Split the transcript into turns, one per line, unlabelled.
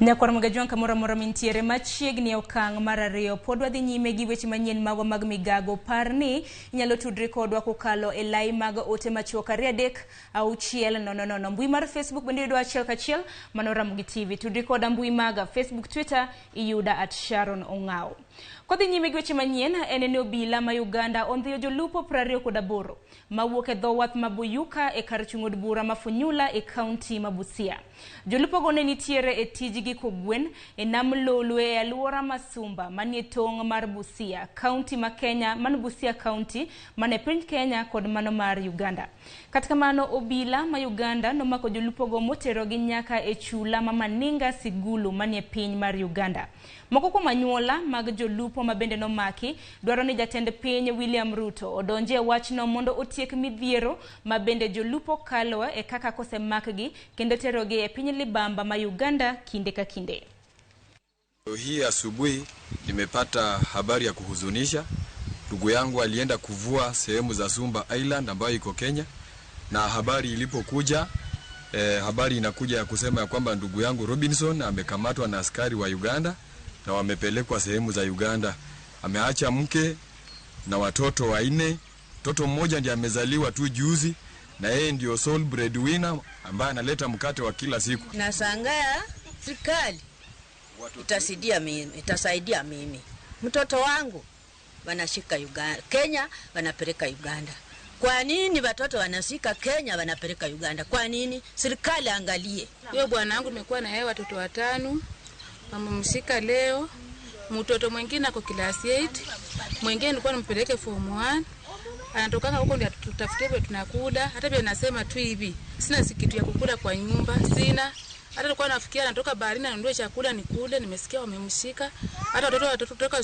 Nyakwar Magajwang' kamoro amora mintiere machiegni e okang' mar ariyo pod wadhi nyime gi weche manyien magwa mag migago. Par ni inyalo tudri kodwa kokalo e lai mag ote machuok 23600. Mbui mar Facebook bende yudo achiel kachiel mano Ramogi TV. Tudri koda mbui maga Facebook, Twitter iyuda at Sharon Ong'aw. Kodhi nyime gi weche manyien en ni obila ma Uganda ondhiyo jolupo 28 mawuok e dho wath ma Buyuka e kar chung' od bura ma Funyula e kaunti ma Busia. Jolupogo ne nitiere e tijgi kogwen e nam Lolwe e alwora ma Sumba manie tong' mar Busia, kaunti ma Kenya, man Busia kaunti man e piny Kenya kod mano mar Uganda. Kata kamano obila ma Uganda nomako jolupogo moterogi nyaka e chula ma Maninga Sigulu manie piny mar Uganda. Moko kuom anyuola mag jolupo ma bende nomaki dwaro ni jatend piny William Ruto odonji e wachno mondo otiek midhiero ma bende jolupo kaloe e kaka kosemakgi kendo terogi e piny libamba ma Uganda kinde ka kinde.
Hii asubuhi nimepata habari ya kuhuzunisha. Ndugu yangu alienda kuvua sehemu za Sumba Island ambayo iko Kenya, na habari ilipokuja habari inakuja ya kusema ya kwamba ndugu yangu Robinson amekamatwa na askari wa Uganda na wamepelekwa sehemu za Uganda. Ameacha mke na watoto wanne. Mtoto mmoja ndiye amezaliwa tu juzi, na yeye ndio sole breadwinner ambaye analeta mkate wa kila siku.
Nashangaa serikali itasaidia mimi, itasaidia mimi. Mtoto wangu wanashika Uganda, Kenya wanapeleka Uganda. Kwa nini watoto wanashika Kenya wanapeleka Uganda? Kwa nini? Serikali angalie.
Huyo bwana wangu nimekuwa na yeye watoto watano, wamemshika leo. Mtoto mwingine ako class 8, mwingine nilikuwa nimpeleke form 1. Anatokanga huko ndio tutafute vile tunakula. Hata pia nasema tu hivi, sina kitu ya kukula kwa nyumba, sina. Hata nilikuwa nafikia anatoka baharini anunue chakula nikule, nimesikia wamemshika. Hata watoto kutoka